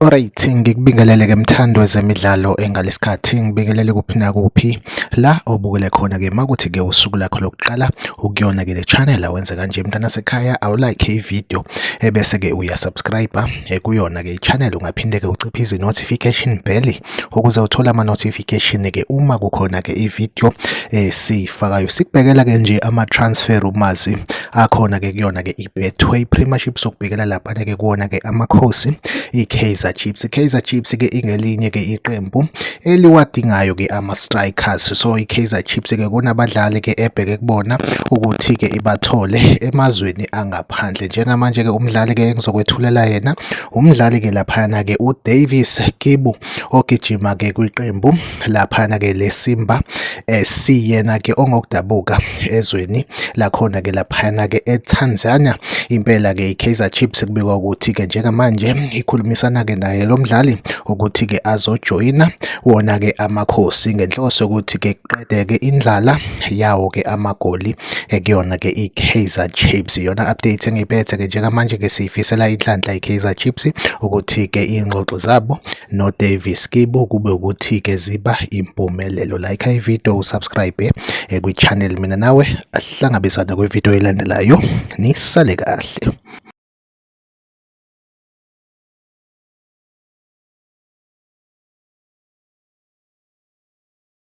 Alright, ngikubingelele ke mthandi wezemidlalo engalesikhathi, ngibingelele kuphi nakuphi la obukele khona ke makuthi ke usuku lakho lokuqala ukuyona ke le channel awenze kanje mntana sekhaya awulike i-video ebese ke uyasubscribe kuyona ke i-channel ungaphinde ke uciphe notification bell ukuze uthole ama-notification ke uma kukhona ke i-video esiyifakayo. Sikubhekela ke nje ama-transfer rumors akhona ke kuyona ke i-Betway Premiership, sokubhekela laphana ke kuwona ke amakhosi i-Kaizer Chiefs. I-Kaizer Chiefs ke ingelinye ke iqembu eliwadingayo ke ama-strikers, so i-Kaizer Chiefs ke kunabadlali ke ebheke kubona ukuthi ke ibathole emazweni angaphandle. Njengamanje ke umdlali ke engizokwethulela yena umdlali ke laphana ke uDavis Kibu ogijima ke kwiqembu laphana ke leSimba SC, yena ke ongokudabuka ezweni lakhona ke laphana ke eTanzania. Impela ke iKaizer Chiefs kubikwa ukuthi ke njengamanje ikhulumisana ke naye lo mdlali ukuthi ke azojoyina wona ke amakhosi ngenhloso yokuthi ke kuqedeke indlala yawo ke amagoli kuyona ke iKaizer Chiefs. Iyona update engiyiphethe ke njengamanje ke siyifisela inhlanhla iKaizer Chiefs ukuthi ke ingxoxo zabo noDavis Kibu kube ukuthi ke ziba impumelelo. Like i-video, usubscribe kwi-channel, mina nawe ahlangabezana kwi-video elandelayo. Nisale kahle.